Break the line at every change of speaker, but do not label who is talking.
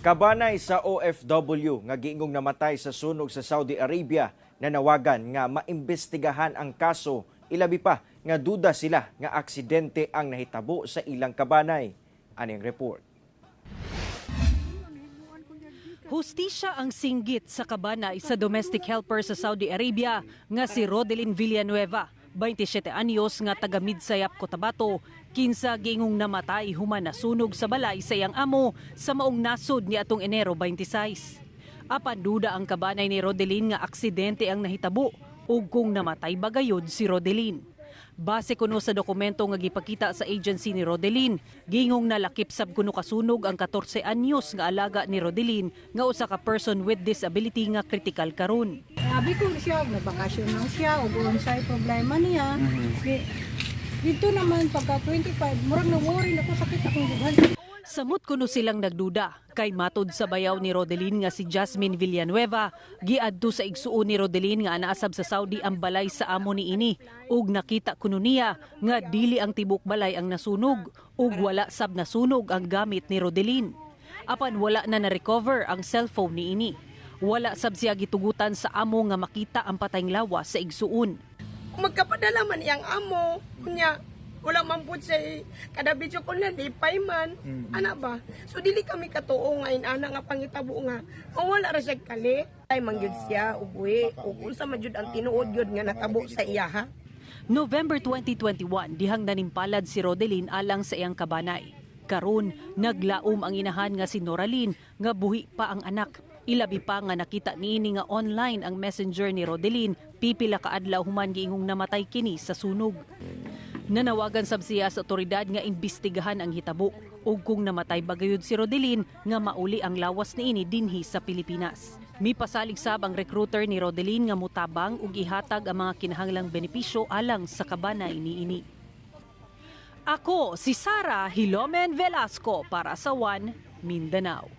Kabanay sa OFW nga giingong namatay sa sunog sa Saudi Arabia, nanawagan nga maimbestigahan ang kaso, ilabi pa nga duda sila nga aksidente ang nahitabo sa ilang kabanay. Aning report.
Hustisya ang singgit sa kabanay sa domestic helper sa Saudi Arabia nga si Rodelin Villanueva, 27 anyos, nga taga Midsayap, Cotabato, kinsa giingong namatay human nasunog sa balay sa iyang amo sa maong nasod ni atong Enero 26. Apan duda ang kabanay ni Rodelin nga aksidente ang nahitabo ug kung namatay ba gayud si Rodelin. Base kuno sa dokumento nga gipakita sa agency ni Rodelin, gingong nalakip sab kuno kasunog ang 14 anyos nga alaga ni Rodelin nga usa ka person with disability nga critical karon.
Sabi ko siya, nagbakasyon lang siya, o unsay problema niya. Dito naman pagka 25, murag na worry na ko, sakit akong dughan.
Samot kuno silang nagduda kay matod sa bayaw ni Rodelin nga si Jasmine Villanueva, giadto sa igsuon ni Rodelin nga anaasab sa Saudi ang balay sa amo niini ug nakita kuno niya nga dili ang tibok balay ang nasunog ug wala sab nasunog ang gamit ni Rodelin. Apan wala na na-recover ang cellphone niini. Wala sab siya gitugutan sa amo nga makita ang patayng lawas sa igsuon.
Magkapadala man iyang amo nya, wala man pud siya kada video call na lipay man ana ba. So dili kami katuo nga inana nga pangitabo nga mawala ra siya kali ay man gyud siya ubuhi ug unsa man jud ang tinuod gyud nga natabo sa iya ha.
November 2021, dihang nanimpalad si Rodelin alang sa iyang kabanay. Karon, naglaom ang inahan nga si Noraline nga buhi pa ang anak. Ilabi pa nga nakita niini nga online ang messenger ni Rodelin pipila ka adlaw human giingong namatay kini sa sunog. Nanawagan sab siya sa otoridad nga imbestigahan ang hitabo ug kung namatay ba gayud si Rodelin nga mauli ang lawas niini dinhi sa Pilipinas. Mipasalig sab ang recruiter ni Rodelin nga mutabang ug ihatag ang mga kinahanglang benepisyo alang sa kabanay niini. Ako si Sara Hilomen Velasco para sa One Mindanao.